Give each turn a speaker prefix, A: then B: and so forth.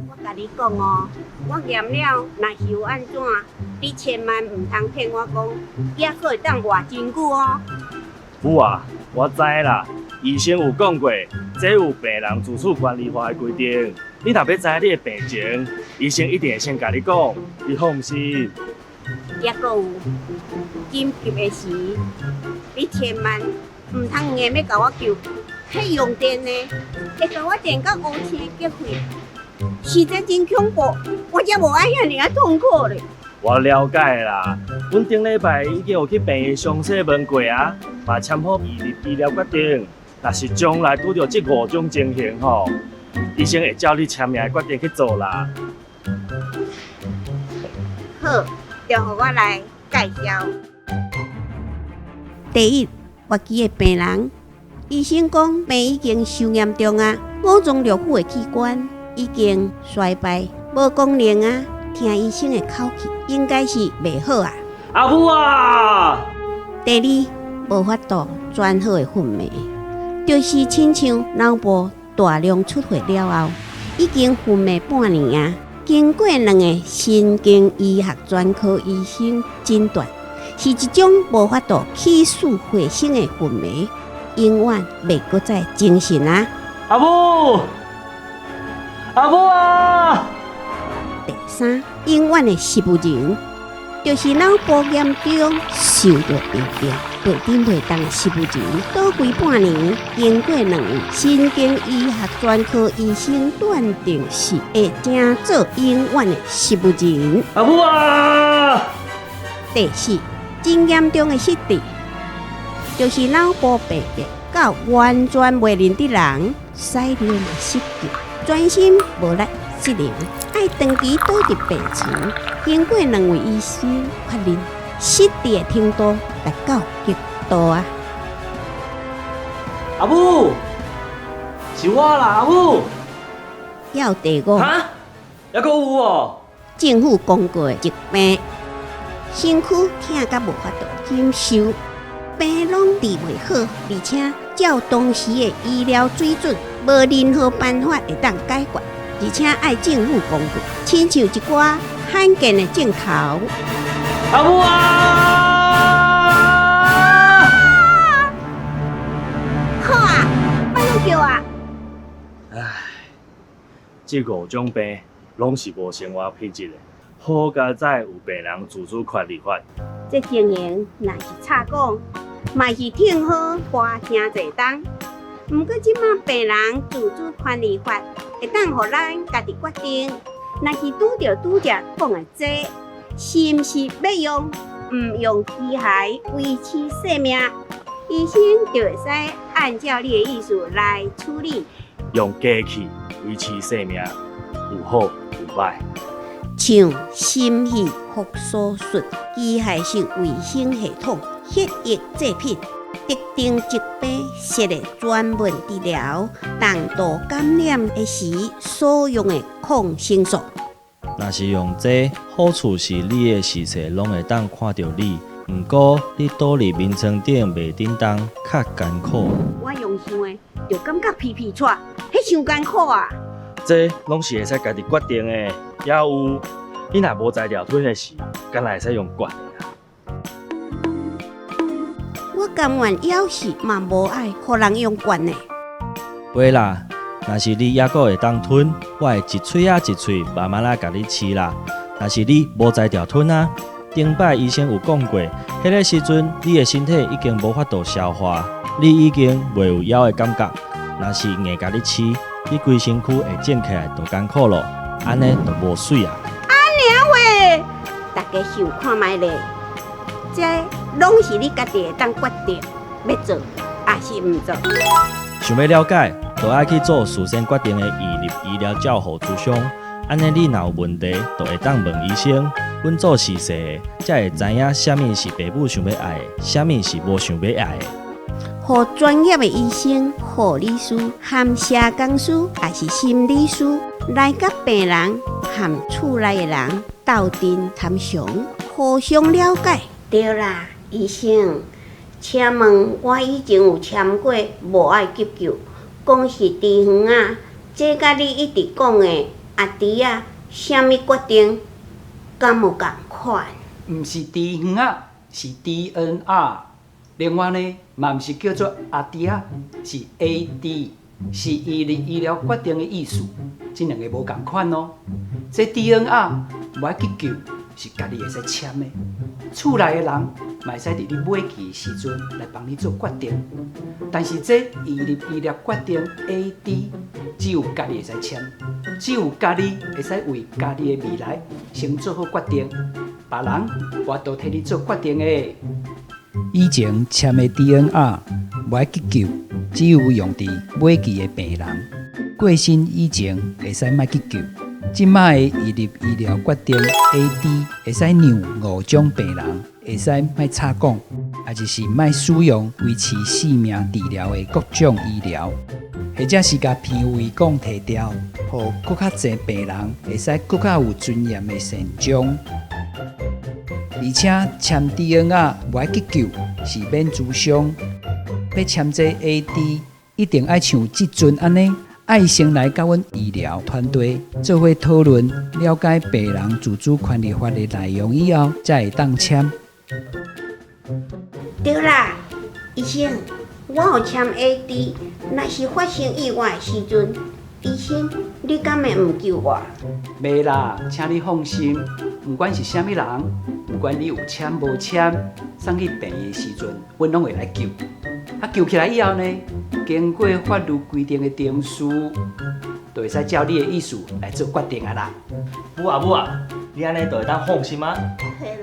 A: 我共你講哦，我驗了，若是有按怎，你千萬毋通騙我講，猶閣會當活真久哦。
B: 有啊，我知啦，醫生有講過，這有病人自主權利法的規定。你若欲知你的病情，醫生一定會先共你講，你放心。
A: 猶閣有緊急的時，你千萬毋通硬欲共我救，彼用電的會共我電到烏青結血，實在真恐怖，我才無愛遐爾仔痛苦咧。
B: 我了解啦，阮頂禮拜已經有去病院詳細問過啊，嘛簽好預立醫療決定。若是將來拄著這五種情形吼，醫生會照你簽名的決定去做啦。
A: 好，就予我來介紹。第一，活期的病人，醫生講病已經傷嚴重啊，五臟六腑的器官已經衰敗，無功能啊。聽醫生的口氣，應該是袂好啊。
B: 阿母啊！
A: 第二，無法度轉好的昏迷，就是親像腦部大量出血了後，已經昏迷半年啊。經過兩个神經醫學專科醫生診斷，是一種無法度起死回生的昏迷，永遠袂閣再精神啊！
B: 阿母，阿母啊！
A: 第三，永遠的植物人，就是腦部嚴重受著病變，袂振袂動的植物人，倒規半年，經過兩位神經醫學專科醫生斷定是會成做永遠的植物人。
B: 阿母啊！
A: 第四，真嚴重的失智，就是腦部病變到完全袂認得人，屎尿嘛失禁，全身無力失能，愛長期倒佇病床。經過兩位醫生確認，失智的程度達到極度啊！
B: 阿母，是我啦，阿母。
A: 猶第五，
B: 哈？猶閣有哦？
A: 政府公告的疾病，身軀疼甲無法度忍受，病攏治袂好，而且照當時的醫療水準，無任何辦法會當解決，而且愛政府公告，親像一寡罕見的症頭。
B: 阿母啊！
A: 好啊，莫閣叫啊！
B: 唉，這五種病攏是無生活品質的，好佳哉有病人自主權利法。
A: 這情形若是早講，嘛是挺好活誠濟冬。毋過這馬病人自主權利法會當予咱家己決定，若是拄著拄才講的這，是毋是欲用毋用機械維持生命？醫生就會使按照你的意思來處理。
B: 用機器維持生命，有好有歹。
A: 像心肺復甦術、機械式維生系統、血液製品、特定疾病設的專門治療、重度感染的時所用的抗生素。
C: 若是用這，好處是你的視線攏會當看著你，毋過你倒佇眠床頂袂振動，較艱苦。
A: 我用想的就感覺皮皮掣，彼傷艱苦啊！
B: 這攏是會使家己決定的，猶有你若無才調吞的時，敢若會使用灌的啦。
A: 我甘願猶是嘛無愛予人用灌的。
C: 袂啦，若是你猶閣會當吞，我會一喙仔一喙慢慢仔共你飼啦。若是你無才調吞啊，頂擺醫生有講過，彼个時陣你的身體已經無法度消化，你已經袂有枵的感覺。若是硬共你飼，你規身軀會腫起來，就艱苦咯。按呢就無媠啊！
A: 按呢話，大家想看覓咧？這攏是你家己會當決定，欲做抑是毋做。
C: 想欲了解，就愛去做事先決定的預立醫療照護諮商。按呢，你若有問題，就會當問醫生。阮做視細的，才會知影啥物是爸母想欲愛的，啥物是無想欲愛的。
A: 予專業的醫生、護理師、含社工師，抑是心理師來佮病人含厝內的人鬥陣參詳，互相了解。對啦，醫生，請問我以前有簽過無愛急救，講是豬園仔這佮你一直講的阿弟仔啥物決定，敢有仝款？
D: 毋是豬園仔，是 DNR。另外呢，嘛毋是叫做阿弟仔，是 AD，是移入醫療決定的意思。這兩个無仝款哦。這 DNR 無愛急救，是家己會使簽的。厝內的人嘛會使佇你尾期的時陣來幫你做決定。但是這移入醫療決定 AD，只有家己會使簽，只有家己會使為家己的未來先做好決定，別人無法度替你做決定的。以前簽的 DNR 無愛急救，只有用佇尾期的病人。過身以前會使莫急救，這擺的移入醫療決定 AD 會使讓五種病人會使莫插管，抑就是莫使用維持性命治療的各種醫療，或者是共鼻胃管提掉，予閣較濟病人會使閣較有尊嚴的善終。而且簽 DNR 無愛急救是免諮商，欲簽這 AD 一定愛像這陣按呢，愛先來佮阮醫療團隊做伙討論，了解病人自主權利法的內容以後，才會當簽。
A: 對啦，醫生，我有簽 AD，若是發生意外的時陣，醫生你敢會毋救我？
D: 袂啦，請你放心，毋管是啥物人，毋管你有簽無簽，送去病院的時陣，阮攏會來救。啊，救起來以後呢，經過法律規定的程序，就會使照你的意思來做決定啊啦。
C: 母啊母啊，你按呢就會當放心啊。
A: 嘿啦。